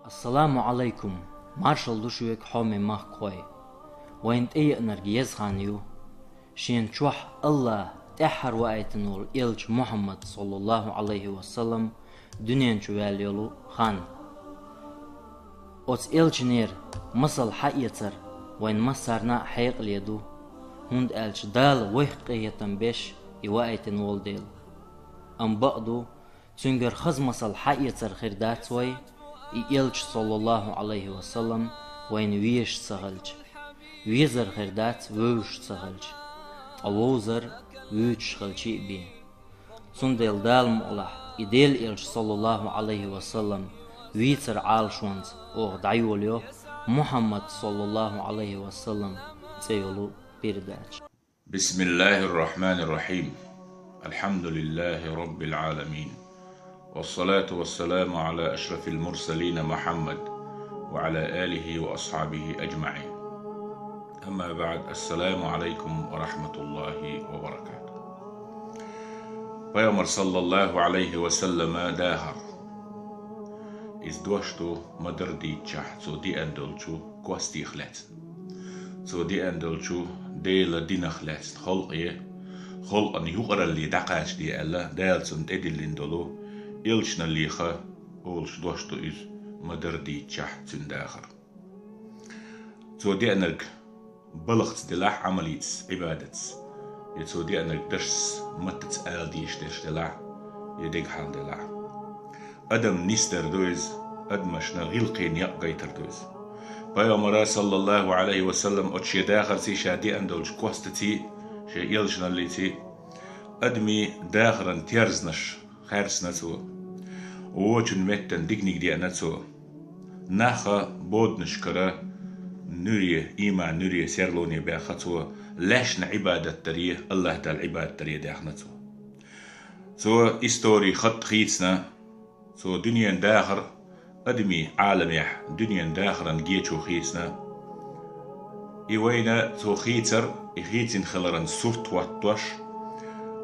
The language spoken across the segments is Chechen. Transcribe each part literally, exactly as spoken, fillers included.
Ассаламу Ӏалайкум! Маршалла ду шуьга, хьоме махкахой! Вайна тӀееанарг еза хан ю. Шена чохь АллахӀа тӀаьххьара ваийтина волу элча Мухьаммад, саллаллаху Ӏалайхи ва саллам, дуьнен чу ваьлла йолу хан. Оцу элчанера масал хьаэцар вайн массарна а хьекъале ду, хӀунда аьлча Дала вайх къинхетам беш и ваийтина волу дела. Амма бакъ ду, цуьнгара хаза масал хьаэцар хир дац вай, и элча, саллаллаху Ӏалайхи ва саллам, вайна везаш ца хилча. Везар хир дац вевзаш ца хилча, ткъа вовзар вуьйцуш хилчий а бен. Цундела Дала мукъалахь, и Делан элча, саллаллаху Ӏалайхи ва саллам, вийцар Ӏалашонца оха дӀайолайо Мухьаммад, саллаллаху Ӏалайхи ва саллам, цӀе йолу передача. بسم الله الرحمن الرحيم. الحمد لله رب العالمين. والصلاة والسلام على أشرف المرسلين محمد وعلى آله وأصحابه أجمعين. أما بعد، السلام عليكم ورحمة الله وبركاته. Пайхамар, саллаллаху Ӏалайхи ва саллама, дахар. Иза дош ду ма-дарра дийцичахь, цо деана долчу костех лаьцна. Цо деана долчу Делан динах лаьцна халкъе, халкъана юкъаралле дӀакхачаде аьлла, Дала цунна тӀедиллина долу элчаналлеха олуш дош ду иза ма-дарра дийцичахь цуьнан дахар. Цо деанарг балхаца делахь, Ӏамалица, Ӏибадатца, я цо деанарг дашца, маттаца ала дезаш дерш делахь, я дегахьал делахь. Адам нисдар ду иза, адамашна гӀиллакхийн некъ гайтар ду иза. Пайхамара, саллаллаху Ӏалайхи ва саллам, оцу шен дахарций, ша деана долчу костаций, шен элчаналлиций адамийн дахаран терзанаш хаьрцина цо. Вочун меттан диканиг деана цо. Нах боданашкара нуьре, ийман нуьре, серлоне баьхна цо, лаьшна Ӏибадат даре, АллахӀ Далла Ӏибадат даре даьхна цо. Цо историн хатта хийцина, цо дуьненан дахар адамийн Ӏаламехь дуьненан дахаран гечо хийцина. И вайна цо хийцар, и хийцина хиларан сурт хӀоттош,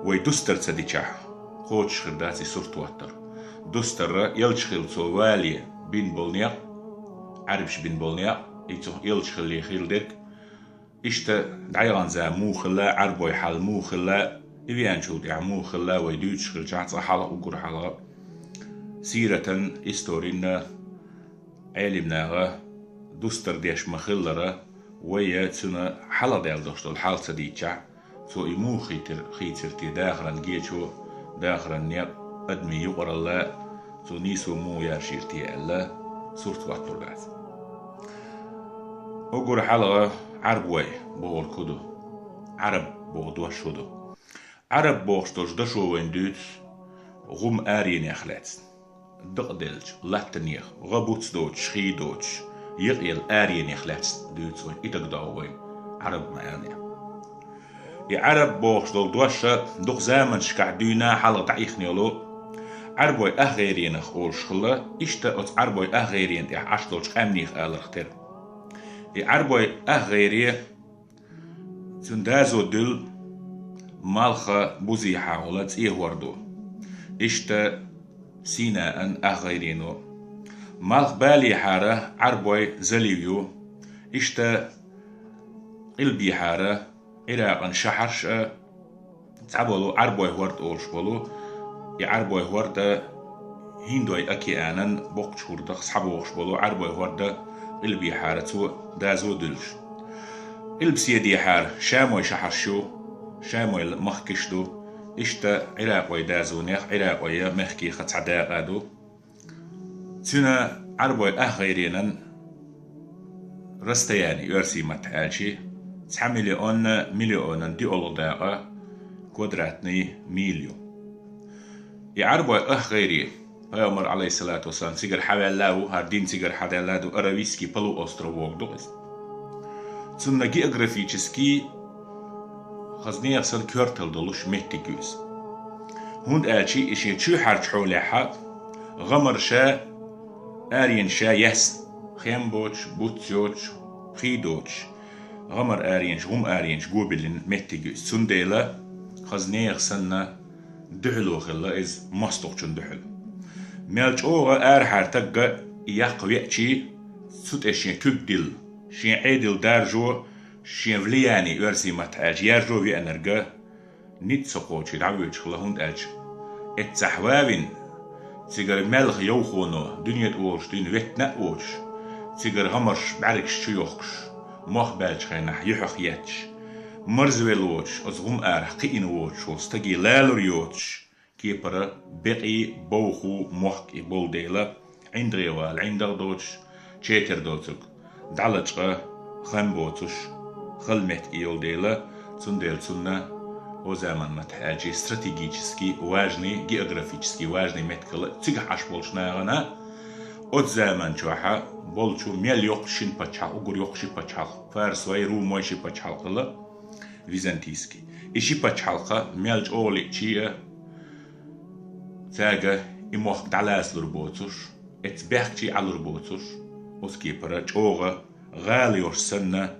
вай дустар ца дичахь, кхочуш хир дац и сурт хӀоттар. Дустар, элча хилла цо вале бина болу некъ, Ӏарбаша бина болу некъ, и цунах элча хилале хилла дерг, иштта дӀаяханза муха хилла, Ӏарбойн хьал муха хилла, и веанчул тӀаьхьа муха хилла, вай дуьйцуш хилчахь, цкъа хьалха, уггар хьалха, сиратан, историн Ӏелимнаха дустар деш ма-хиллара, вай цуьнан хьалха даьлла долуш долу хьал ца дийцичахь, цо и муха хийцира, хийцира те, дахаран гечо, дахаран некъ, адамийн юкъаралла, цо нийсо муха яьржира те аьлла, сурт хӀоттур дац. Уггар хьалха Ӏарбой бохург хӀун ду? Ӏараб боху дош хӀун ду? Ӏараб бохуш долчу дашо вайна дуьйцу гӀум аренех лаьцна. Дакъаделлачу латтанех, гӀа буц доцуш, хий доцуш, екъаелла аренех лаьцна дуьйцу вайна, и дагадогӀу вайна Ӏараб маьӀна. И Ӏараб бохуш долу дош дукха заманашкахь дуьйна хьалха дӀаихна йолу Ӏарбой ахгӀайренах олуш хилла, иштта оцу Ӏарбой ахгӀайрен тӀехь Ӏаш долчу къаьмнех аларх тера. И Ӏарбой ахгӀайре, цуьнан дозо дуьллу малха бузехьа волу цӀе хӀордо. Иштта Синаан ахгӀайрено. Малхбалехьара Ӏарбой залив ю. Иштта къилбехьара Ӏиракъан шахьарш а, цхьаболу Ӏарбой хӀорд олуш болу, и Ӏарбой хӀорд а ХӀиндой океанан боккхачу хӀордах схьабогӀуш болу Ӏарбой хӀорд а къилбехьара цо дозо дуьллуш. Къилбаседехьара Шамой шахьарш ю, Шамой махкаш ду, иштта Ӏиракъой дозонех, Ӏиракъой мехкех цхьа дакъа ду. Цуьнан Ӏарбой ахгӀайренан расстояние, оьрсийн маттахь аьлча, цхьа миллион миллионан диъолгӀа дакъа, квадратный миль ю. И Ӏарбой ахгӀайре, Пайхамар, Ӏалайхиссалату вассалам, цигара хьаваьлла а ву, хӀара дин цигара хьадаьлла а ду, Аравийский полуостров бохург ду иза. Цунна географически хаза нехан санна коьрталла долуш меттиг ю иза. ХӀунда аьлча и шен чоьхьарчу хьолехьа гӀамарша, аренаш яьсна, хен боцуш, буц йоцуш, хий доцуш, гӀамар аренаш, гӀум аренаш гобиллина меттиг ю иза. Цундела хаза нехан санна дуьхьало хилла иза мостагӀчун дуьхьал. Мел чӀогӀа арахьара тагга яккха веачи, цу тӀе шен куьг дилла, шен Ӏедал даржо, шен влияние оьрсийн маттахь аьлча яьржо веанарг ницкъ ца кхочий дӀавоьдуш хилла, хӀунда аьлча эццахь вавина, цигара маьлха йовхоно дуьне тӀа волуш дуьйна веттина а воцуш, цигара гӀамарш бӀаьргаш чу йохкуш, мох баьллачу хенахь юьхьах етташ, марзвелла воцуш, оцу гӀум арахь кхиъна воцуш волу стаге лалур йоцуш, кепара бекъий, бовху мохк и болу дела, ӀиндагӀе вала ӀиндагӀ доцуш, четар доцург дӀалачкъа, хам боцуш, хала меттиг йолу дела, цундела цунна о заман маттахь аьлча стратегически важный, географически важный меттиг хилла цигахь Ӏаш болчу нахана. Оцу заман чохь болчу мел йоккху шина пачхьалкх, уггар йоккху ши пачхьалкх, фарсой, румой ши пачхьалкх хилла, византийский. И ши пачхьалкха мел чӀогӀа лиъчи а, цаьрга и мохк дӀалацалур боцуш, эцу бехкчий Ӏалур боцуш, оцу кепара чӀогӀа гӀала йош санна,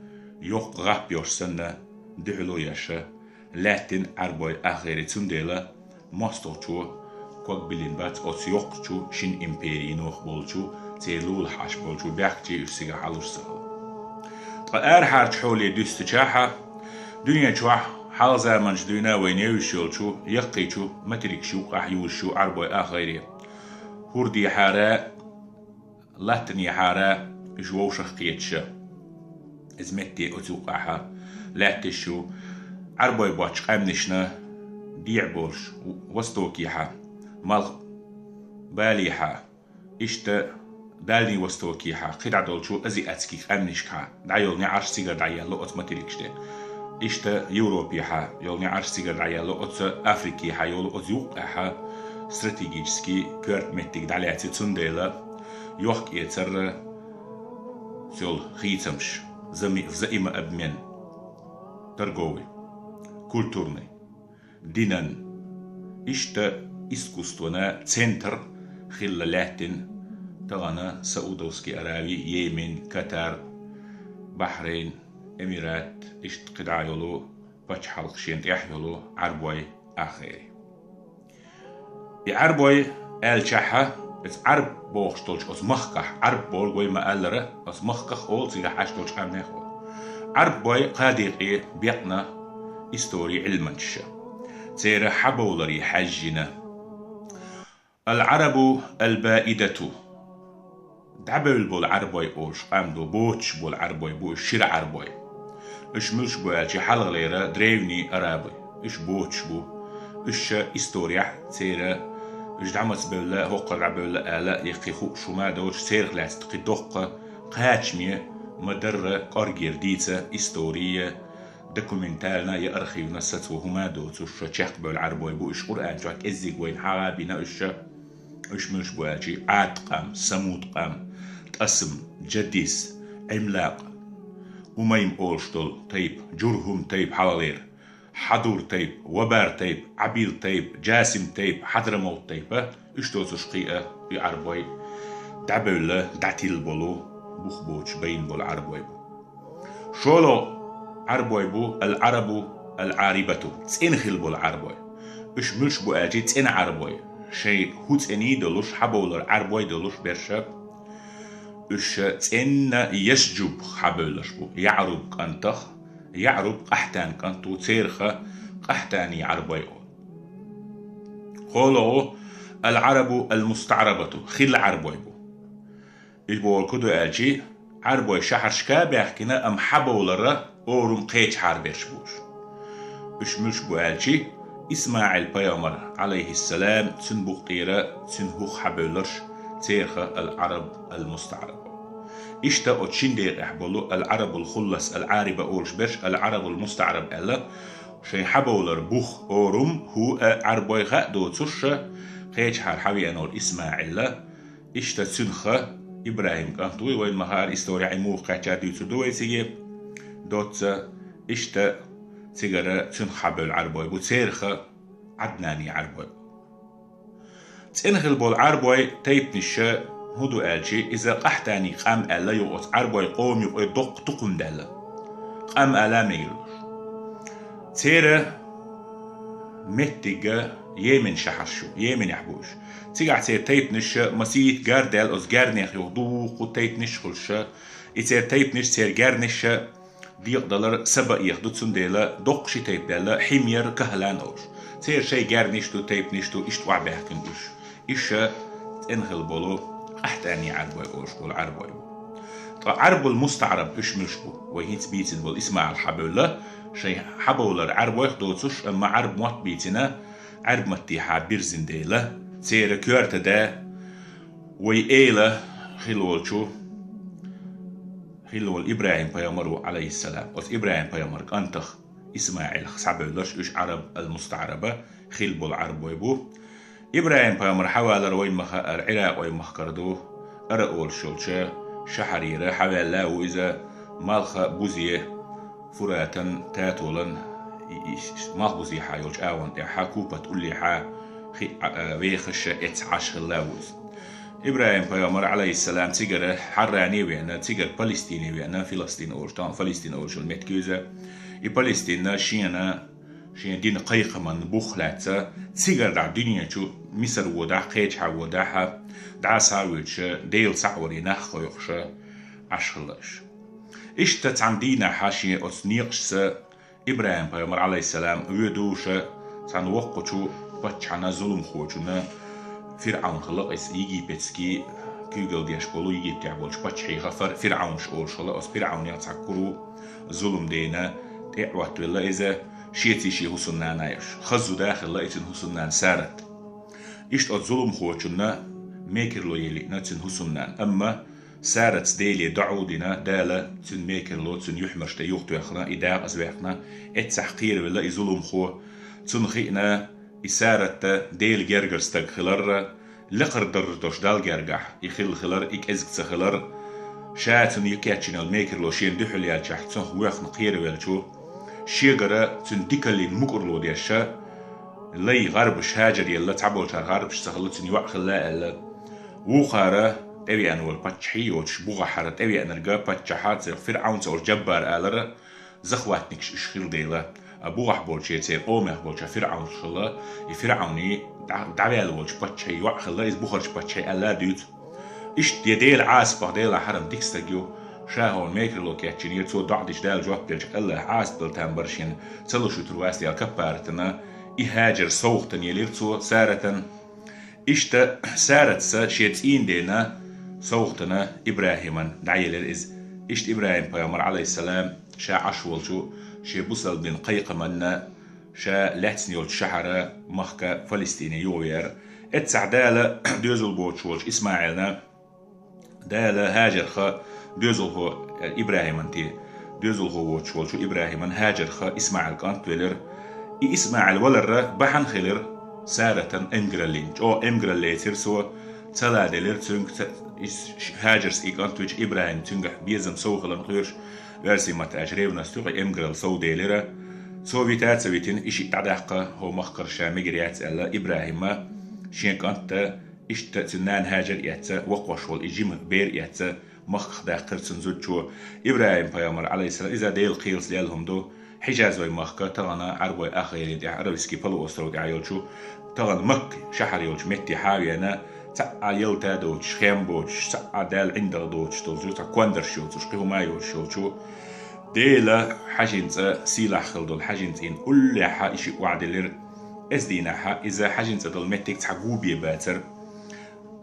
йоккха гӀап йош санна, дуьхьало еш лаьттина Ӏарбой ахери. Цундела мостагӀчо ког биллина бац оцу йоккхачу шина империйнах болчу, церан лулахь Ӏаш болчу бехкчий уьш цигахь Ӏалуш ца хилла. Ткъа арахьарчу хьоле дуьстичахьа, дуьне чохь хьалха заманчу дуьйна вайна евзаш йолчу яккхийчу материкаш юккъехь юзуш ю Ӏарбой ахери. ХӀурдехьара, латтанехьара уьш вовшах кхеташ. Иза метте оцу юккъехьа лаьтташ ю Ӏарбой боцчу къаьмнашна дехьа болуш, востокехьа, малх балехьа, иштта Дальний Востокехьа, кхидӀа долчу азиатский къаьмнашкахьа дӀайолу неӀарш цигара дӀаелла оцу материкаш тӀе. Иштта Европехьа йолу неӀарш цигара дӀаелла, оцу Африкехьа йолу, оцу юккъехьа стратегически коьрта меттиг дӀалаьцна, цундела йохк-эцар йолу хийцамаш, взаимообмен, торговый, культурный, динан, иштта искусствана центр хилла лаьттина тахана Саудовский Арави, Йемен, Катар, Бахрейн, Эмират, иштта кхидӀа йолу пачхьалкх шена тӀехь йолу Ӏарбой ахери. И Ӏарбой аьллачахьа, иза Ӏарб бохуш долчу оцу махкахь, Ӏарб бохург вай ма-аллара, оцу махках олу, цигахь Ӏаш долчу къаьмнех олу. Ӏарбой кхаа декъе бекъна историн Ӏилманчаша, церан хьабовларе хьаьжжина. Ал-Ӏарабу ал-баидату. ДӀабевлла болу Ӏарбой олуш къам ду, боцуш болу Ӏарбой бу уьш, шира Ӏарбой. Уьш муьлш бу аьлча, хьалхалера древний арабы, уьш боцуш бу. Уьш ша историяхь церан, уьш дӀа маца бевлла, хӀокхара дӀабевлла ала, я кхин хууш хӀума доцуш, церах лаьцна кхин доккха кхачаме ма-дарра кӀоргера дийца история, документальна я архивна сацо хӀума доцуш, ша чекхбевлла Ӏарбой бу уьш, Къуръан чохь кӀеззиг вайна хьагӀ а бина уьш ша. Уьш муьлш бу аьлча, Ӏад къам, Самуд къам, ТӀасм, Джадис, Ӏимлакъ, Умайм олуш долу тайпа, Джурхум тайпа хьалхалера, Хьадур тайпа, Вабар тайпа, Ӏабил тайпа, Джасим тайпа, Хьадрамовт тайпа, уьш доцуш кхин а и Ӏарбой дӀабевлла, дӀатилла болу, бух боцуш байна болу Ӏарбой бу. ШолгӀа Ӏарбой бу ал-Ӏарабу ал-Ӏарибату, цӀена хилла болу Ӏарбой. Уьш муьлш бу аьлча, цӀена Ӏарбой, шайн хӀу цӀений долуш, хьабовлар Ӏарбой долуш берш а. Уьш цӀенна Ясджуб хьабевлларш бу, ЯӀруб кӀантах, ЯӀруб Къахьтан кӀант ву, церах Къахьтани Ӏарбой олу. КхоалгӀа ал-Ӏарабу ал-мустаӀрабату, хилла Ӏарбой бу. Уьш бохург хӀун ду аьлча, Ӏарбой шахьаршка а баьхкина, амма хьабовлара орам кхечахьара берш бу уьш. Уьш муьлш бу аьлча, ИсмаӀил пайхамар, Ӏалайхиссалам, цуьнан букъ тӀера, цуьнан хӀух хьабевлларш, церах ал-Ӏараб ал-мустаӀраб. Иштта оцу шина декъехь болу ал-Ӏарабул хуллас ал-Ӏариба олуш берш ал-Ӏарабул мустаӀраб аьлла, шайн хьабовлар бух, орам, хӀу а Ӏарбой хаа доцуш, кхечахьара хьавеана волу ИсмаӀила, иштта цуьнан ха, ИбрахӀим кӀант вуй, вайна ма-хаъара, история и муха кхаьчча дуьйцур ду вай циге, доцца, иштта цигара цуьнан хьабевлла Ӏарбой бу, церах Ӏаднани Ӏарбой бу. ЦӀена хилла болу Ӏарбой тайпанаш хӀун ду аьлча, иза Къахьтани къам аьлла ю оцу Ӏарбой къоман юкъе доккха тукхум даьлла. Къам ала мегар долуш. Церан меттига Йемен шахьарш ю, Йеменехь бу уьш. Цигахь церан тайпанаш масийта гар даьлла, оцу гарнех юха дуккха тайпанаш хуьлуш, и церан тайпанаш, церан гарнаш декъадалар Сабаех ду, цундела доккха ши тайпа даьлла, Хьимьяр, Кахьлан олуш. Церан шайн гарнаш ду, тайпанаш ду, иштта охьабаьхкина уьш. Иштта цӀена хилла болу къахьтӀани Ӏарбой олуш болу Ӏарбой бу. Ткъа Ӏарбул мустаӀраб уьш муьлш бу? Вай хӀинца бийцина болу Исмаил хьабевлла, шайн хьабовлар Ӏарбойх доцуш, амма Ӏарбан мотт бийцина, Ӏарбан маттехьа бирзина дела, церан коьрта да, вай эла хилла волчу, хилла волу ИбрахӀим-пайхамар ву, Ӏалайхиссалам. Оцу ИбрахӀим-пайхамар кӀантах Исмаилах схьабевлларш уьш Ӏараб ал-мустаӀраба хилла болу Ӏарбой бу. ИбрахӀим-пайхамар хьавалар вайн ма хаара, Ӏиракъ вайн махкара ду, Ара олуш йолчу шахьарера хьаваьлла а ву иза, малха бузе Фуратан татолан и, и, малхбузехьа йолчу агӀон тӀехьа, Купат уллехьа хи-, а, а, вехаш эцна Ӏаш хилла а ву иза. ИбрахӀим-пайхамар, Ӏалайхиссалам, цигара Хьарране а веана, цигара Палестине а веана, Филастин олуш, тахана Фалестин олуш йолу меттиг ю иза. И Палестинна шена, шен дина кхайкхаман бух лаьцна, цигара дӀа дуьнен чу Мисар водахь, кхечахьа водахь, дӀа схьа а воьдуш, Дела схьа а варе нах кхойкхуш, Ӏаш хилла уьш. Иштта цхьана дийнахьа шен оцу некъашца ИбрахӀим-пайхамар, Ӏалайхиссалам, воьдуш, цхьана воккхачу паччахьна, зуламхочунна, ФирӀавн хилла иза, египетский куьйгалла деш болу, Египтехь болчу паччахьех Фар-, ФирӀавнаш олуш хилла, оцу ФирӀавнех цхьа кура зулам дина, тӀе а Ӏоттавелла иза, шеца шен хӀусамнана а еш. Хаза зуда а хилла и цуьнан хӀусамнана Сарат. Иштта оцу зуламхочунна мекарло елиъна цуьнан хӀусамнана. Амма Сараца Деле доӀа а дина, Дала цуьнан мекарло, цуьнан юьхьмарш тӀе юхатоьхна, и дакъазаваьккхина, эццахь кхеравелла и зуламхо. Цунна хиъна, и Саратта Делан гергара стаг хилар, лекхара даржа долуш Далла гергахь и хилла хилар, и кӀезиг ца хилар, ша цунна кечйина йолу мекарло шена дуьхьал яьлчахь, цунах воьхна кхеравелча, шегара цуьнан дикаллин мукӀарло деш, лай гӀарбаш, Хьаджар елла, цхьаболчара гӀарбаш ца хилла, цуьнан йоӀ хилла аьлла, вукхара тӀевеана волу паччахье йоцуш, бухахьара тӀевеанарг паччахьа, церах ФирӀавн ца олуш, Джаббар алара, захватникаш уьш хилла дела, а бухахь болчу, церан къомах болчу ФирӀавнаш хилла, и ФирӀавне дӀа-, дӀаваьлла волчу паччахье йоӀ хилла, иза бухарчу паччахье аьлла а дуьйцу. Иштта я Делан Ӏазапах, Делан хьарам дика стаг ю, ша хьуна мекарло кечйинера, цо доӀа дича, Дала жоп делча, АллахӀа Ӏазап дала там бара шена, ца луш вуьтур вац аьлла, каппаратана и Хьаджар совгӀатана елира цо Саратан. Иштта Саратца шен цӀийнан дена совгӀатана ИбрахӀиман дӀаелира иза. Иштта ИбрахӀим-пайхамар, Ӏалайхиссалам, ша Ӏаш волчу шен бусалба динан кхайкхаманна, ша лаьцна йолчу шахьара, махка Фалестине юхавеара. Эццахь Дала доьзал боцуш волчу ИсмаӀилна, Дала Хьаджарха доьзалхо, ИбрахӀиман те, доьзалхо воцуш волчу ИбрахӀиман Хьаджарха ИсмаӀил кӀант велира. И ИсмаӀил валарра бахьана хилира Саратан эмгараллин. ЧӀогӀа эмгаралла лецира цо, ца ладелира цуьнга, ца-, ис-, ш-, Хьаджарс и кӀант вича, ИбрахӀим цуьнгахь безам сов хиларна кхоьруш, оьрсийн маттахь аьлча ревность ю, эмгаралла сов делира. Цо вита а ца витина, и шиъ дӀадаккха, хӀокху махкара ша мегар яц аьлла, ИбрахӀима шен кӀант а, иштта цуьнан нана Хьаджар а эцна, воккхавеш волу и жима бер а эцна, махках даьккхира цуьнан зудчо. ИбрахӀим-пайхамар, Ӏалайхиссалам, иза Делан кхелаца лелла хӀума ду. Хьижаз вай махка, тахана Ӏарбой ах гӀелин тӀехь, Аравийский полуостров тӀехь йолчу, тахана Макка шахьар йолчу метте хьа а веана, цхьа а ялта доцуш, хем боцуш, цхьа а Далла ӀиндагӀ доцуш долчу, цхьа кондарш йоцуш, кхин хӀума а йоцуш йолчу, Делан хьаьжин цӀа, сийлахь хилла долу хьаьжин цӀийнан уллехьа и шиъ охьаделира. Эцу дийнахьа иза хьаьжин цӀа долу меттиг цхьа гу бен бацара.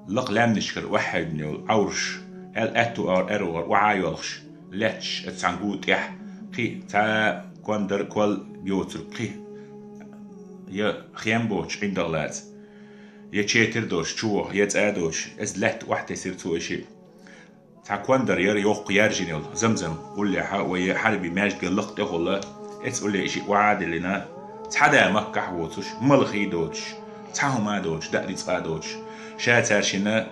Лакха лаьмнашкара охьахьевдина йолу Ӏовраш, аьл-, аьтту агӀор, аьрру агӀор охьа а йоьлхуш, лаьтташ оцу цхьана гу тӀехь, кхин цхьа кондар, кол йоцург, кхин я хем боцуш ӀиндагӀ лаца, я четар доцуш чу ваха, я цӀа доцуш, иза лаьтта охьатесира цо и шиъ. Цхьа кондар яра йоккха яьржина йолу, Замзам уллехьа вай хьарби маьждиган лакха тӀехула, эцу улле и шиъ охьа а диллина, цхьа а да Маккахь воцуш, малхий доцуш, цхьа хӀума а доцуш, даа ницкъа а доцуш, ша цаьршинна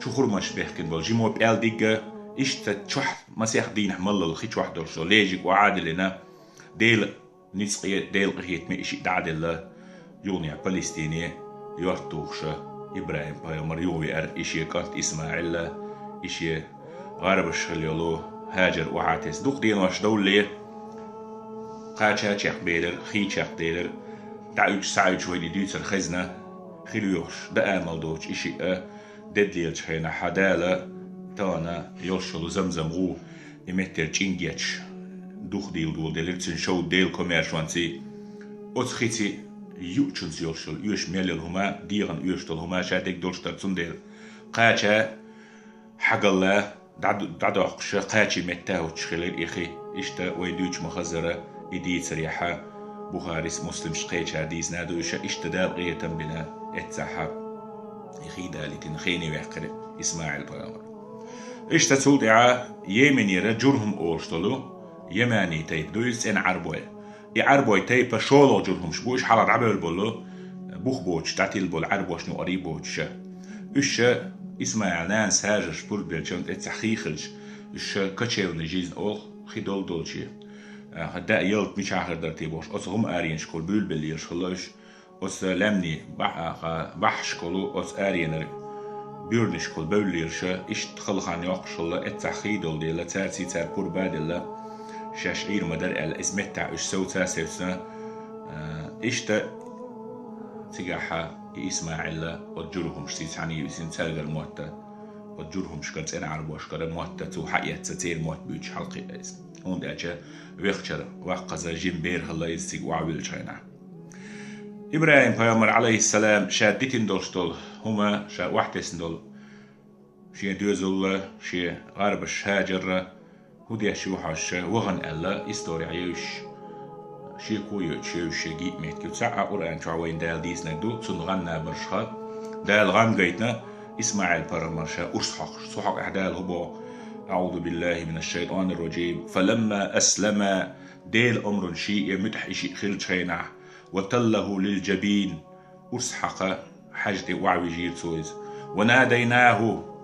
чу хурманаш бехкина болу жимо пӀелдигга, иштта чохь масех дийнахь маллал хи чохь долуш долу лежиг охьа а диллина, Дела ницкъе, Делан къинхетаме и шиъ дӀа а делла, юханехьа Палестине йорта тухуша ИбрахӀим-пайхамар юхавеара и шен кӀант ИсмаӀил а, и шен гӀарбаш хилла йолу Хьаджар охьа а тесна. Дукха денош довлале, кхача а чекхбелира, хий чекхделира. ДӀаӀуьйчу, схьаӀуьйчу вайна и дуьйцар хезна, хи лоьхуш, даа мел доцуш и шиъ а дедалелачу хенахь Дала тахана йолуш йолу Замзам гӀу, и меттера чӀингеташ, дух дийла доладелира цуьнан шовда Делан комаьршонций. Оцу хиций юучунца йолуш йолу оьшу мел йолу хӀума, дегӀана оьшуш долу хӀума ша дерг долуш дара, цундела кхача хьагалла дӀа-, дӀадоккхуша кхачий метта а хӀуттуш хилира и хи. Иштта вай дуьйцуш ма-хаззара, и дийцарехьа Бухарис, Муслимс кхечара дийцина а ду уьш, иштта Дала къинхетам бина эццахьа и хи далийтина хене ваьккхира ИсмаӀил-пайхамар. Иштта цул тӀаьхьа Йеменера Джурхум олуш долу йемени тайпа ду иза, цӀена Ӏарбой. И Ӏарбой тайпа шолгӀа Джурхумаш бу, уьш хьалха дӀабевлла болу, бух боцуш, дӀатилла болу Ӏарбошна юкъарий боцуша. Уьша ИсмаӀил нанас хьажарш пурба беллачу эццахь хи хилча, уьша кочевная жизнь олу, хи долу долче. Аха, даа ялта мичахь хир дара те бохуш, оцу гӀум аренашкахула буьйлабелла лелаш хилла уьш. Оцу лаьмнийн бахь-, аха, бахьашкахула оцу аренара буьрнашкахула бевлла лелаша, иштта хала хан йоккхуш хилла, эццахь хи долу дела, цаьрций цара пурба а делла, шаьш Ӏийр ма дара аьлла, иза меттахь уьш совца а севцна, а, иштта цигахьа и ИсмаӀила оцу Джурхумашций цхьаьна йисина цаьргара мотта, оцу Джурхумашкара, цӀена Ӏарбошкара мотта цо хьаэцна, церан мотт буьйцуш хьалакхиъна иза. ХӀунда аьлча вехачара ваккхаза жима бер хилла иза цига охьавиллачу хенахь. ИбрахӀим-пайхамар, Ӏалайхиссалам, ша дитина долуш долу хӀума, ша охьатесна долу шен доьзалла, шен гӀарбаш, Хьаджарра, хӀун деш ю хьожуш, вахана аьлла, исторехь евзаш, шеко а йойтуш, евзаш шен гиъ меттиг ю. Цхьаъ а Къуръан чохь вайна Дала дийцинарг ду, цунна гӀан набаршха. Дала гӀан гайтина ИсмаӀил-пайхамар ша урс хьокхуш. Цу хьокъехь Дала хӀун боху? أعوذ بالله من الشيطان الرجيم. فلما أسلما، Делан омрана шиъ а муьтӀахь и шиъ хиллачу хенахь, وتله للجبين، урс хьакха хьаьжа тӀе охьавижира цо иза. وناديناه،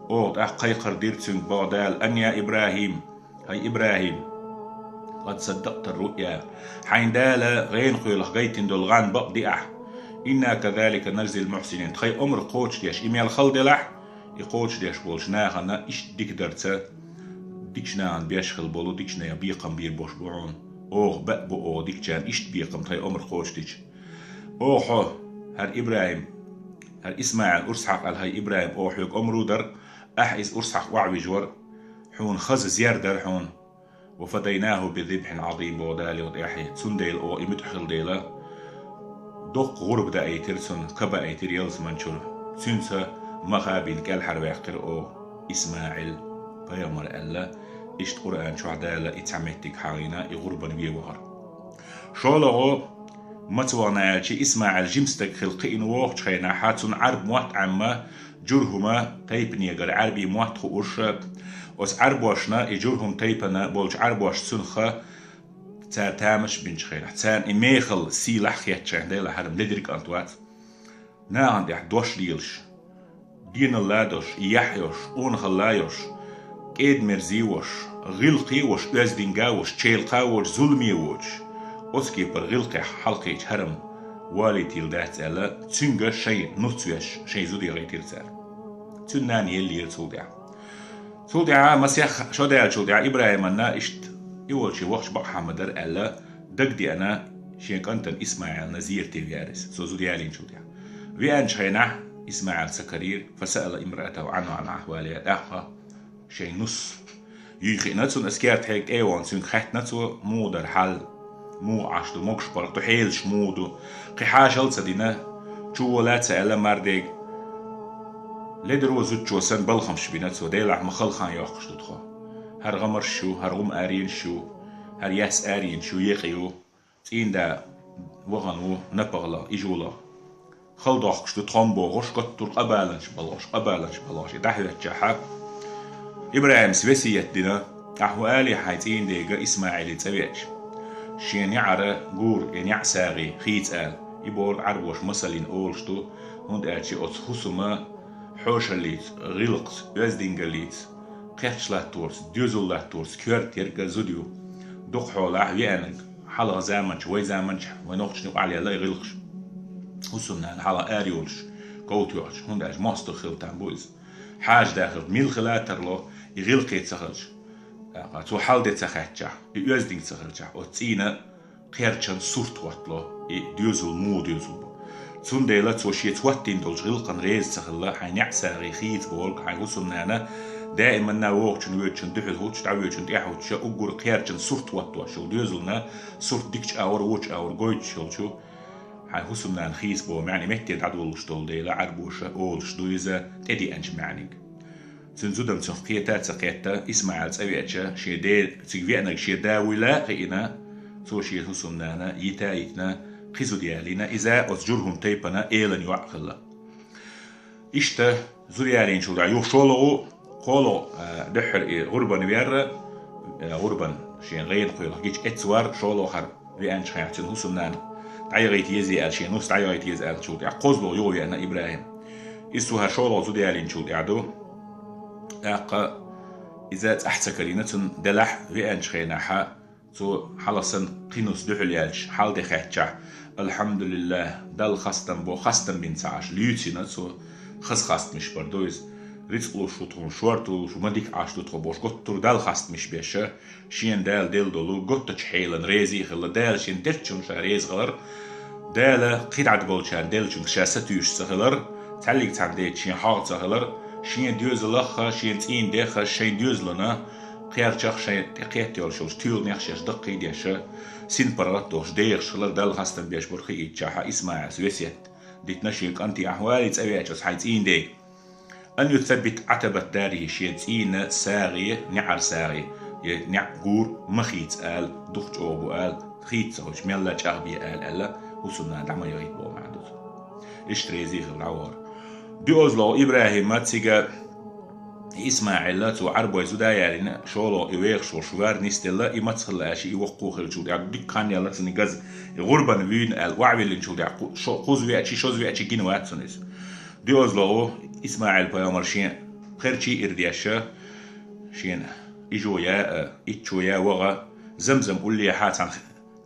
оха тӀаккха кхайкхар дира цуьнга, боху Дала: أن يا إبراهيم، хӀай ИбрахӀим, قد صدقت الرؤيا، хьайна Дала гӀенахуьйлах гайтина долу гӀан бакъ ди ахь. إنا كذلك نجزي المحسنين، тхайн омра кхочушдеш и мел хала делахь, и кхочушдеш болчу нахана иштта дика дарца, дикачу нахана беш хила болу дикачу нехан бекхам бийр болуш бу хьуна. Оха баьа бу оха дикачарна иштта бекхам тхайн омра кхочушдича. Оха хьо, хӀара ИбрахӀим, хӀара ИсмаӀил урс хьакха аьлла, хӀай ИбрахӀим, оха хьоьга омра дара, ахь иза урс хьакха охьавижа вара, хьуна хаза зер дара хьуна. وفديناه بذبح عظيم، боху Дала юха тӀаьхьа. Цундела оха и муьтӀахь хилла дела, доккха гӀурба даийтира цунна, ка баийтира ялсаманчуьра. Цуьнца маха а бина кӀелхьарваьккхира оха ИсмаӀил-пайхамар аьлла, иштта Къуръан чохь Дала и цхьа меттиг хьахийна, и гӀурбан вен вахара. ШолгӀа маца вахана аьлча, ИсмаӀил жима стаг хила кхиъна вохучу хенахь, цунна Ӏарб мотт Ӏемма, Джурхума тайпанегара Ӏаьрбийн мотт хууш, оцу Ӏарбошна, и Джурхум тайпана болчу Ӏарбошна цунах цара тамаш бинчу хенахь, царна и мехала сийлахь хеттачу хенахь, Дела хьарам ледира кӀант вац. Нахана тӀехь дош лелаш, деналла а долуш, яхь йолуш, къонахалла а йолуш, кӀеда-мерза а волуш, гӀиллакхе а волуш, оьздинга а волуш, чейлакха а воцуш, зуламе а воцуш, оцу кепара гӀиллакхехь хьалакхечу хьарам валийтийла дац аьлла, цуьнга шайн нуц веш, шайн зуда яхийтира цара. Цуьнан нана еллера цул тӀаьхьа. Цул тӀаьхьа масех шо даьллачул тӀаьхьа ИбрахӀиманна иштта и волчу вахча бакъахьа ма дара аьлла, дагадеана шен кӀантана ИсмаӀилна зерате веара иза, цо зуда ялийначул тӀаьхьа. Веанчу хенахь ИсмаӀил ца карийра, فسأل امرأته عنه عن أحوالها، тӀаккха шайн нус юй хиъна цунна, аса керта хьега тӀе а вахана, цуьнга хаьттина цо, муха дара хьал, муха Ӏаш ду, могуш паргӀат ду, хьелаш муха ду, кхин хьажал а ца дина, чу вола а ца аьлла мардега. Ледаро зудчо санна балхамаш бина цо, Делахь ма хала хан йоккхуш ду тхо. ХӀара гӀамарш ю, хӀара гӀум аренаш ю, хӀара яьсса аренаш ю, екъа ю. ЦӀийнда вахана ву напагӀала, ижула. Хала дохкуш ду тхо-м бохуш, коттура къабаланаш балхаш, къабаланаш балхаш. И дӀахӀоьттачахьа, ИбрахӀимас весет дина, ахьа хӀун алий хьайн цӀийнан дега ИсмаӀилан цӀа веача, шен неӀара гура, я неӀ сагӀий хийца ала. И бохург Ӏарбоша масаллина олуш ду, хӀунда аьлча оцу хӀусама хьошаллица, гӀиллакхца, оьздингаллица, кхерч латторца, доьзал латторца коьрта ерг а зуда ю. Дукха хьолахь веанарг, хьалха заманчу, вай заманчу, вай нохчашна юкъахь лелла и гӀиллакхаш. ХӀусамнана хьалха ара йолуш, ковта йоьхча, хӀунда аьлча мостагӀа хила там бу иза. Хьажа дахарх мила хила а тарло, и гӀиллакхе ца хилча. Цо хьал де ца хаьттачахь, и оьздинга ца хилчахь, оцу цӀийнан кхерчан сурт хӀоттало, и доьзал муха доьзал бу. Цундела цо шеца хӀоттийна долчу гӀиллакхана реза ца хилла, хьайн неӀ сагӀий хийца бохург, хьайн хӀусамнана даиманна вогӀучун, воьдучун дуьхьал хӀуттуш, дӀавоьдучун, тӀаьхьа хӀуттуш, уггар кхерчан сурт хӀоттош йолу доьзална, сурт дикачу агӀор, вочу агӀор гойтуш йолчу, хьайн хӀусамнана хийца боху маьӀна метте дӀадолуш долу дела, Ӏарбоша олуш ду иза тӀедеанчу маьӀниг. Цуьнан зудам цунах кхета а ца кхетта, ИсмаӀил цӀа веача, шен де-, цига веанарг шен да вуйла а хиъна, цо шен хӀусамнана йита а йитина, кхин зуда ялийна, иза оцу Журхум тайпана элан йоӀ хилла. Иштта зуда ялийначул тӀаьхьа юха шолгӀа, кхоалгӀа, а, дуьххьара и гӀурбан верра, а, гӀурбан шен гӀенах кхоьлуш гича эцна вар, шолгӀа хьара веанчу хенахь цуьнан хӀусамнана дӀаяхийта еза аьлла, шен нус дӀаяхийта еза аьллачул тӀаьхьа кхозлагӀа юха веана ИбрахӀим. Иза цо хӀара шолгӀа зуда ялийначул тӀаьхьа ду. ТӀаккха иза цӀахь ца карийна, цунна делахь веанчу хенахьа, цо хьалха санна кхин нус дуьхьал яьлча, хьал де хаьттичахь, «Алхьамдулиллах, Далла хастам бо», хастам бина ца Ӏаш, луьйцина цо, хаза хастамаш бар ду иза. Рицкъ луш ву тхуна, шорта луш ву, ма дика Ӏаш ду тхо бохуш, гуттар а Далла хастамаш беша, шена Дала делла долу готтачу хьелан реза а хилла, Дала шена деррчунна ша реза хилар, Дала кхидӀа болчарна деллачуьнга ша сатуьйсуш ца хилар, цхьаьллиг цхьана дечу шен хьагӀ ца хилар, шен доьзалах а, шен цӀийнан дех а, шайн доьзална, кхерчах шайн тӀекхетта йолуш йолчу туьйланех шаьш даккхийдеша, синпаргӀат долуш дехаш хилар Далла хастам беш бара хиъчахьа ИсмаӀилс весет дитина шен кӀанте, ахьа валий цӀа веача оцу хьайн цӀийнан дега. Ан юсаббит Ӏатабат дарихӀи, шен цӀийнан сагӀе, неӀар сагӀе, я неӀ гур ма хийца ала, дукха чӀогӀа бу ала, хийца ца хуьлуш, мелла чӀагӀбе ала аьлла, хӀусамнана дӀа ма яхийта боху маьӀна ду цуьнан. Иштта реза а хилла дӀавахара. ДоьазлагӀа ИбрахӀима цига ИсмаӀила цо Ӏарбой зуда ялийна, шолгӀа и вехаш волуш вар нисделла, и маца хилла аьлча, и воккха хилчул тӀаьхьа дикка хан яьлла цуьнан газа, и гӀурбан вуьйна аьлла, охьавиллинчул тӀаьхьа кху-, шо-, кхуза веачий, шоза веачий гина вац цунна иза. ДоьазлагӀа ИсмаӀил-пайхамар шен пхерчий ира деш, шена ижо я а, иччо я ваха, Замзам уллехьа цхьана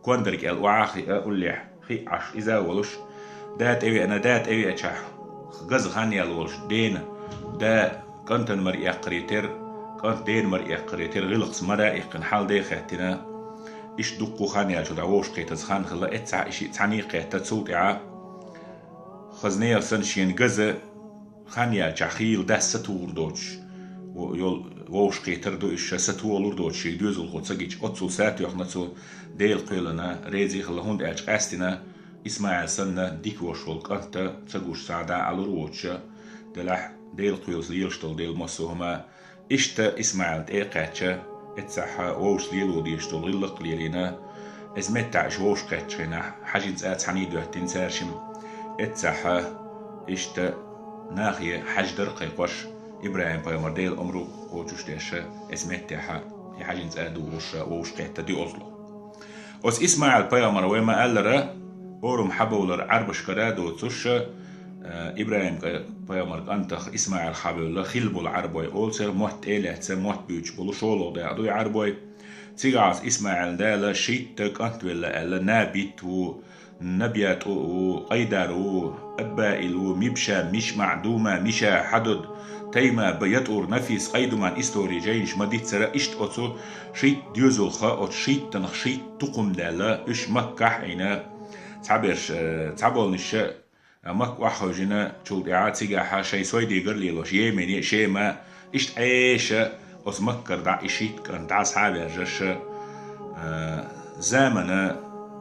кондара кӀел охьа а хиъна, уллехь хиъ Ӏаш иза а волуш, да тӀевеана, да тӀевеачахь, газа хан яьлла волуш дена, да кӀантана мара эккхаре терра, кӀанта дена мара эккхаре терра, гӀиллакхца мара а иккхина, хьал де хаьттина, иштта дуккха хан яьлчул тӀаьхьа вовшахкхетаза хан хилла, эццахь и шиъ цхьаьний кхетта, цул тӀаьхьа хаза нехан санна шена газа хан яьлчахь хийла дас сатухур доцуш, во-, йол-, вовшахкхетар ду иза ша, сатохалур доцуш шега доьзалхо ца гича, оццул сатоьхна цо Делан кхоьлина, реза а хилла, хӀунда аьлча къаьстина ИсмаӀил санна дика вош волу кӀант ца гуш схьа дӀа Ӏалур воцуша, делахь Делан кхоьлуш лелаш долу дела массо а хӀума. Иштта ИсмаӀил тӀе а кхаьчча, эццахьа вовшашца лело дезаш долу гӀиллакх а лелийна, иза меттахь уьш вовшахкхеттачу хенахь, хьаьжин цӀа цхьаьний доьттина цаьршимма. Эццахьа, иштта, нахе хьаьж дар кхайкхош, ИбрахӀим-пайхамар Делан омра кхочуш деш, иза меттахьа, и хьаьжин цӀа а духуш, вовшахкхетта доьазлагӀа. Оцу ИсмаӀил-пайхамар вай ма-аллара, орам хьабовлар Ӏарбашкара а доцуш, э, ИбрахӀим-пайхамар кӀантах ИсмаӀил хьабевлла, хилла болу Ӏарбой олу церан, мотт тӀе а лаьцна, мотт буьйцуш болу шолгӀа дакъа ду и Ӏарбой. Цигахь оцу ИсмаӀилна Дала шийтта кӀант велла аьлла, Набит ву, НабиятӀу ву, Къайдар ву, Аббаил ву, Мибша, МишмаӀ, Дума, Миша, Хьадуд, Тайма, Ба-, ЯтӀур, Нафис, Къайдуман, история жайнаш ма-диццара, иштта оцу шийтта доьзалха, оцу шийттанах шийтта тукхум даьлла, уьш Маккахь а Ӏийна, цхьаберш, э, цхьаболнаш, э, Макка охьахевшина, чул тӀаьхьа цигахьа шайн сойдигар лелош, Йемене, Шема, иштта Ӏеша, оцу Маккара дӀа и шийтта кӀант дӀа схьа а ваьржаш, э, замана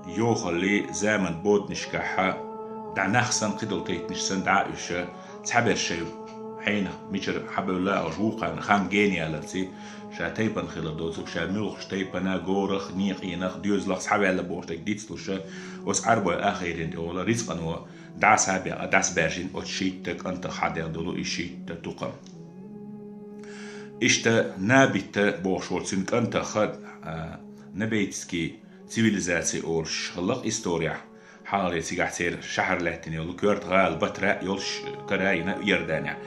йохалли, заман боданашкахьа, дӀа нах санна, кхидолу тайпанаш санна дӀа а уьш, цхьаберш шайн хьенах мичара хьабевлла а, ош вукхарна хан гена яларций, ша тайпана хилар доцург, ша муьлхачу тайпана, горах, некъенах, доьзалах схьаваьлла бохуш дерг дицлуша, оцу Ӏарбой ахирина тӀехула рицкъано дӀа схьа а бе-, дӀасабаьржина оцу шийтта кӀантах хьадаьхна долу и шийтта тукхам. Иштта Набитта бохуш волу цуьнан кӀантаха, а, набейтский цивилизаци олуш хилла-кх историяхь, хьалхале цигахь церан шахьар лаьттина йолу коьрта гӀала Батра а йолуш кара а йина Иорданехь.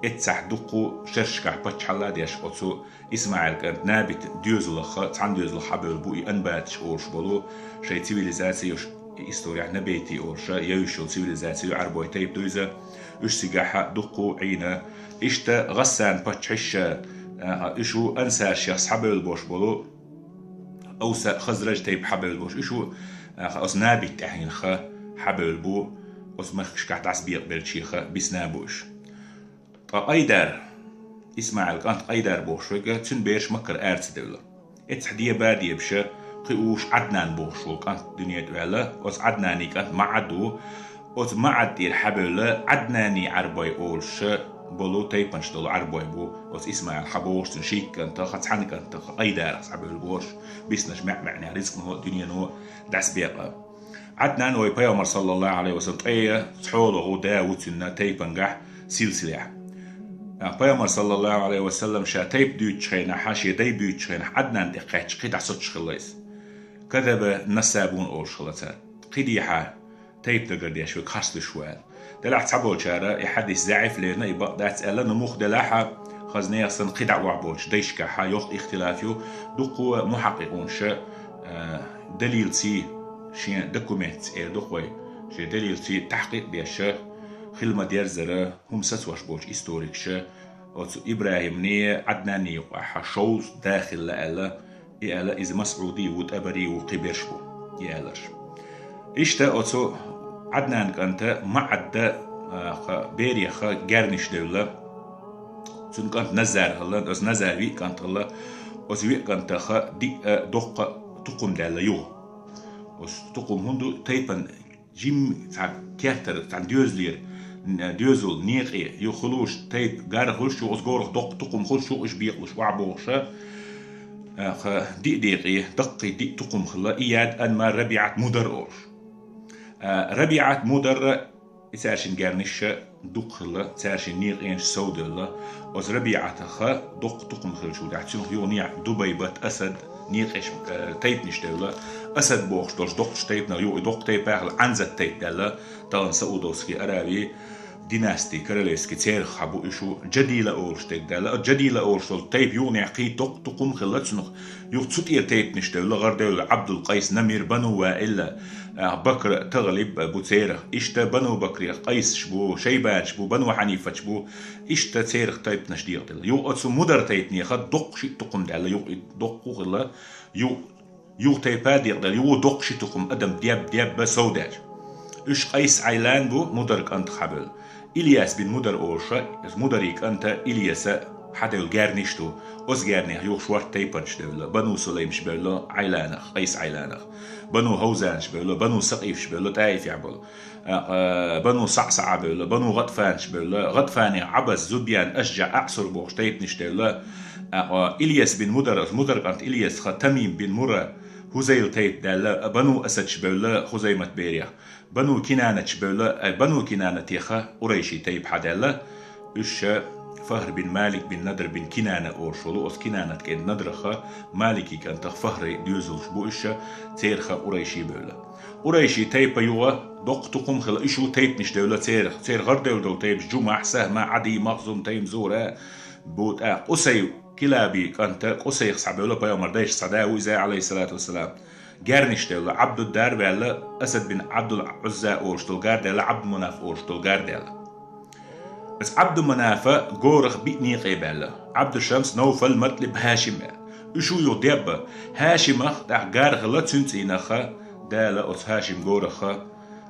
Эццахь дуккха шершкахь паччахьалла а деш, оцу ИсмаӀил кӀант Набит доьзалаха, цхьана доьзалах хьабевлла бу и анбаташ олуш болу, шайн цивилизаци йолуш, историяхь набейти олуша, йовш йолу цивилизаци ю, Ӏарбой тайпа ду иза. Уьш цигахьа дуккха а Ӏийна. Иштта Гъассан паччахьаш, а, уьш ву ансаршех схьабевлла бош болу, Авса, Хазраж тайпа хьабевлла бош. Уьш ву Аха, оцу набита тӀаьхьенах хьабевлла бу, оцу мехкашкахь дӀасабекъабеллачех бисна бу уьш. Ткъа Къайдар, ИсмаӀил кӀант Къайдар бохуш верг, цуьнан бераш Маккара ара ца девлла. Эццахь деба а дебаш, кхин уьш Ӏаднан бохуш волу кӀант дуьне тӀе ваьлла, оцу Ӏаднани кӀант МаӀад ву, оцу МаӀад тӀера хьабевлла Ӏаднани Ӏарбой олуш болу тайпанаш долу Ӏарбой бу, оцу ИсмаӀил хьабогӀуш цуьнан шийтта кӀантах, цхьана кӀантах Къайдарах схьабевлла бохуш, биснарш маьӀ-маьӀнех рицкъано а, дуьнено а дӀасабекъа. Ӏаднан вай Пайхамар, саллаллаху Ӏалайхи ва саллам, ткъе цхьолагӀа да ву цуьнан тайпангахь силсилехь. Пайхамар, саллаллаху Ӏалайхи ва саллам, ша тайпа дуьйцучу хенахь, шен дай буьйцучу хенахь Ӏаднан тӀе кхаьчча, кхин дӀа соцуш хилла иза. Кадабан нассабун олуш хилла цара. Кхин дехьа тайпа дагардеш верг харц луьйш ву аьлла. Делахь цхьаболчара и хьадис заӀиф лерина, и бакъ дац аьлла, но муха делахь а, хаза нехан санна кхин дӀа охьаболчу дайшкахь йоккха ихтилаф ю, дуккха а мухьаккъикъунаша, а, далилций, шен документца эр ду-кх вай, шен далилций тахькъикъ деш, хила ма-деззара хӀума сацош болчу историкаша, оцу ИбрахӀимний, Ӏаднанний юкъахь шовзткъа да хилла аьлла, и аьлла, иза МасӀуди ву, ТӀабари ву, кхин берш бу, и аьлларш. Иштта оцу Ӏаднан кӀанта МаӀадда, а, ха, береха герниш девлла, цуьнан кӀант Назар хилла, оцу Назар виъ кӀант хилла, оцу виъ кӀантаха диъ а доккха а тукхум даьлла юха. Оцу тукхум хӀунда ду, тайпан жим цхьа кертара, цхьана доьзалера, н-, доьзал некъе ю хуьлуш, тайпа гар хуьлуш ю, оцу горах доккха тукхум хуьлуш ю, уьш бекъалуш охьабогӀуша, а, ха, диъ декъе, даккхий диъ тукхум хилла, Ияд, Анмар, РабиӀат, Мудар олуш. А, РабиӀат, Мударра, и цаьршин герниша дукха хилла, цаьршин некъенаш совдевлла, оцу РабиӀатаха доккха тукхум хилчул тӀаьхьа, цуьнах юха некъ Дубайбат, Асад, некъеш, э, тайпанаш девлла, Асад бохуш долуш доккхачу тайпанах юха и доккха тайпа а хилла, Ӏанзат тайпа даьлла, тахана Саудовский Аравии династи, королевский церах хьан бу уьш ву, Джадила олуш дерг даьлла, Джадила олуш долу тайпа юха некъ кхин доккха тукхум хилла цуьнах, юха цу тӀера тайпанаш девлла, гӀар девлла Ӏабдул-Къайс, Намир, Бану Ваилла, а, Бакр, ТагӀлиб бу церах. Иштта Бану Бакрех къайсаш бу, шайбанаш бу, Бану Хьанифаташ бу. Иштта церах тайпанаш декъаделла. Юха оцу Мудар тайпанеха доккха шиъ тукхум даьлла, юха и доккха хилла, ю-, юха тайпа а декъаделла, юха доккха ши тукхум адам деб-дебба совдаьлча. Уьш Къайс Ӏайлан бу, Мудар кӀантах хьабевлла. Ильяс бин Мудар олуша, Мудари кӀанта Ильяса хьадевлла герниш ду. Оцу гернех юха шортта тайпанаш девлла. Бану Сулаймаш бевлла Ӏайланах, Къайс Ӏайланах. Бану Хьавзанаш бевлла, Бану Сакъифаш бевлла, ТӀаифехь болу. А, а, Бану СаӀсаӀа бевлла, Бану ГӀатфанаш бевлла, ГӀатфанех Ӏабас, Зубьян, АшжаӀ, АӀсур бохуш тайпанаш девлла. А, а, Ильяс бин Мудар, Мудар кӀант Ильясха Тамим бин Мура, Хузайл тайпа даьлла, Бану Асадаш бевлла, Хузаймат берех. Бану Кинанаташ бевлла, ай, Бану Кинанатеха Къурайши тайпа хьадаьлла, уьш ша Фахр бин Малик бин Надр бин Кинана олуш волу, оцу Кинанат кӀентан Надраха, Малики кӀантах Фахри доьзалш бу уьш ша, цераха Къурайши бевлла. Къурайши тайпа юха доккха тукхум хилла, уьш ву тайпанаш девлла церах, церан гӀар девлла долу тайпаш Джумахь, Сахьма, Ӏади, Махзум, Тайм, Зура бу тӀаккха Къусай, Килаби кӀанта Къусайх схьабевлла, пайхамар дайшах схьада ву иза, Ӏалайхиссалату вассалам. Герниш девлла, Ӏабдудар ваьлла, Асад бин Ӏабдул Ӏузза олуш долу гар даьлла, Ӏабдуманаф олуш долу гар даьлла. Аса Ӏабдуманафа горах биъ некъе баьлла. Ӏабдушамс, Навфал, Матлиб, Хьашим баьлла. Уьш ву юха дебба. Хьашимах тӀаккха гар хилла, цуьнан цӀийнаха Дала оцу Хьашим гораха,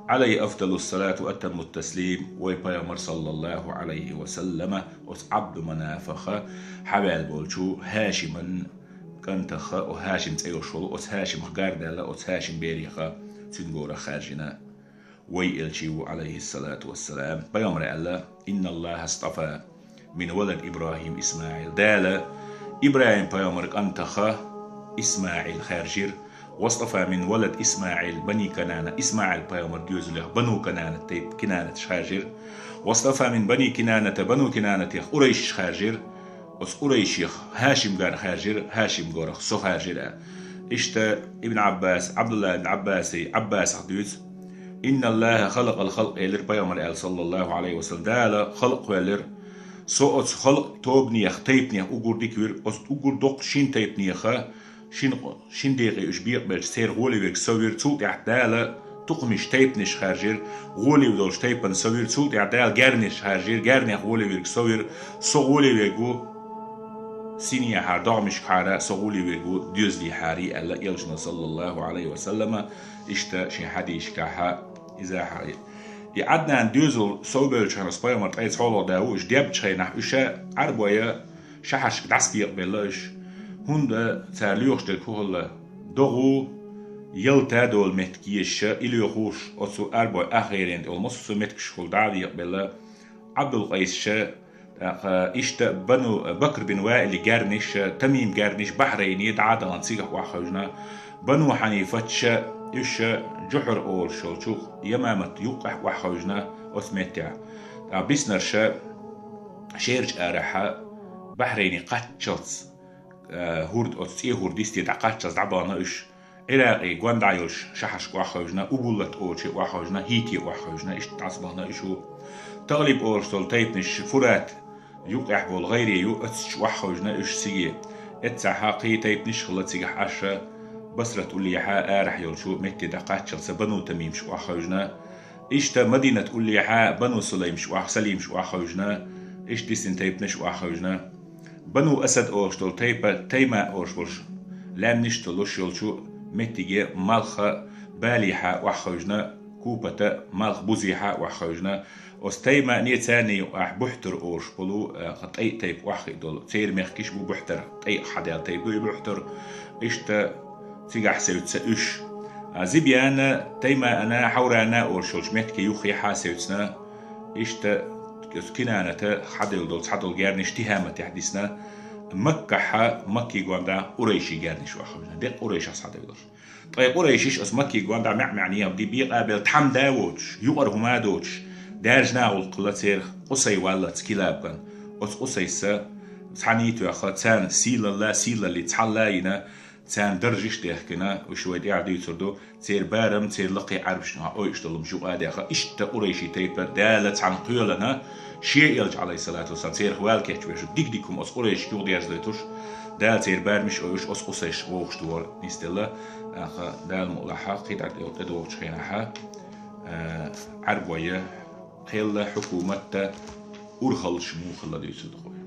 Ӏалайхи афдалуссалату ва атаммут таслим, вай пайхамар, саллаллаху Ӏалайхи ва саллама, оцу Ӏабдуманафаха хьаваьлла болчу Хьашиман кӀантаха, о Хьашим цӀе йолуш волу, оцу Хьашимах гар даьлла, оцу Хьашим береха цуьнан гора хаьржина. Вай элчи ву, Ӏалайхиссалату вассалам, пайхамара аьлла: «Инналлаха астафа мин валад ИбрахӀим ИсмаӀил». Дала ИбрахӀим пайхамар кӀантаха ИсмаӀил хаьржира, «Вастафа мин валад ИсмаӀил бани Канана», ИсмаӀил пайхамар доьзалех Бану Канана тайпа кинанаташ хаьржира. «Вастафа мин бани Кинаната», Бану Кинанатех къурайшаш хаьржира. Оцу къурайшех Хьашим гар хаьржира, Хьашим горах со хаьржира. Иштта Ибн Ӏаббас, Ӏабдулла ибн Ӏаббаси, Ӏаббасах дуьйцу: «Инналлаха халакъал халкъ», элира пайхамар аьлла, саллаллаху Ӏалайхи ва саллам, Дала халкъ кхоьллира. Со оцу халкъ тобанех, тайпанех уггар дика вира, оцу уггар доккхачу шина тайпанеха, шина, шина декъе уьш бекъабелча, церан гӀоле верг со вира, цул тӀаьхьа Дала тукхамаш, тайпанаш хаьржира, гӀоле долуш тайпана со вира, цул тӀаьхьа Дала гернеш хаьржира, гернех гӀоле верг со вира, со гӀоле верг ву синехьара догӀмашкахьара со гӀоле верг ва доьзалехьара, аьлла Элчано, саллаллахӀу Ӏалайхи ва саллама, иштта шен хьадисашкахьа иза хьа. И Ӏаднан доьзал совбевллача хана пайхамар ткъе цхьоалагӀа да ва, уж дебча хенахь уьш Ӏарбойн шахьарашка дӀасабекъабелла уж. ХӀунда цара лоьхуш дерг хӀу хилла? ДогӀу ялта долу меттиг езаш, и лоьхуш оцу Ӏарбойн ах гӀайренна тӀе йолу массо а меттигашкахула дӀа а векъабелла, Ӏабдул-Къайсаша, тӀаккха иштта Бану, Бакр бин Ваили герниша, Тамим герниш Бахьрайне дӀа а дахана цигахь охьахевшина, Бану Хьанифаташа, уьш Жухьар олуш йолчу Ямамат юккъехь охьахевшина оцу меттехь. ТӀаккха биснарша шерачу арахьа Бахьрайне кхаччалц, а, хӀорда, оцу цӀен хӀорда йисте дӀакхаччалц дӀабахана уьш. Ӏиракъе гонаха йолчу шахьарашка охьахевшина, Убуллат олуче охьахевшина, хӀитте охьахевшина, иштта дӀасабахана уьш ву. ТагӀлиб олуш долу тайпанаш Фурат юккъехь болу гӀайре ю, оццу чу охьахевшина уьш цига. Эццахьа кхин тайпанаш а хилла цигахь Ӏаш, Басрат уллехьа арахь йолчу метте дӀакхаччалца Бану Тамимаш охьахевшина. Иштта Мадинат уллехьа Бану Сулаймаш охьа-, Салимаш охьахевшина, иштта дисина тайпанаш охьахевшина. Бану Асад олуш долу тайпа, Тайма олуш болуш, лаьмнаш а толлуш йолчу меттиге малх Балихьа охьахевшина, Купата малх Бузихьа охьахевшина. Оцу Таймане царна юкъахь Бухьтур олуш болу, а, тӀе а тайпа охьахиъ долу. Церан мехкаш бу Бухьтур, тӀе а хьадаьлла тайпа ду и Бухьтур. Иштта цигахь севцца уьш. А, Зибяна, Таймана, Хьаврана олуш йолчу меттиге юххехьа севцна, иштта оцу Кинаната хьадевлла долу цхьадолу герниш Тихьаматехь дисна, Маккахьа, Макки гонаха Къурайши герниш охьахевшина. Деккъа Къурайшах схьадевлларш. Ткъе Къурайшиш оцу Макки гонаха маьӀ-маьӀӀе ди бекъа а белла, тхьамда а воцуш, юкъара хӀума а доцуш, даьржина а гӀуллакх хилла церах, Къусай валлалц Килабган. Оцу Къусайса цхьаьна а тоьхна, царна сийлалла, сийлаллица цхьалла а йина, царна даржаш а дехкина, уьш вай тӀаьхьа дуьйцур ду, церан барам, церан лакхе Ӏаьрбашна ойуш долу хӀумнаш юкъа а даьхна, иштта Къурайши тайпа Дала цхьаьна кхоьллина, Шен Элча, Ӏалайхиссалату вассалам, церах вала кечвеш, дика-дика хӀума оцу Къурайшашка юхадерзадойтуш, Дала церан барамаш а ойуш, оцу Къусайш вовшахтухура нисделла, аха, Дала мукъ лахь, кхидӀа тӀедогӀучу хенахьа, а, Ӏаьрбойн кхелла хьукуматта урхаллаш муха хилла дуьйцур ду вай.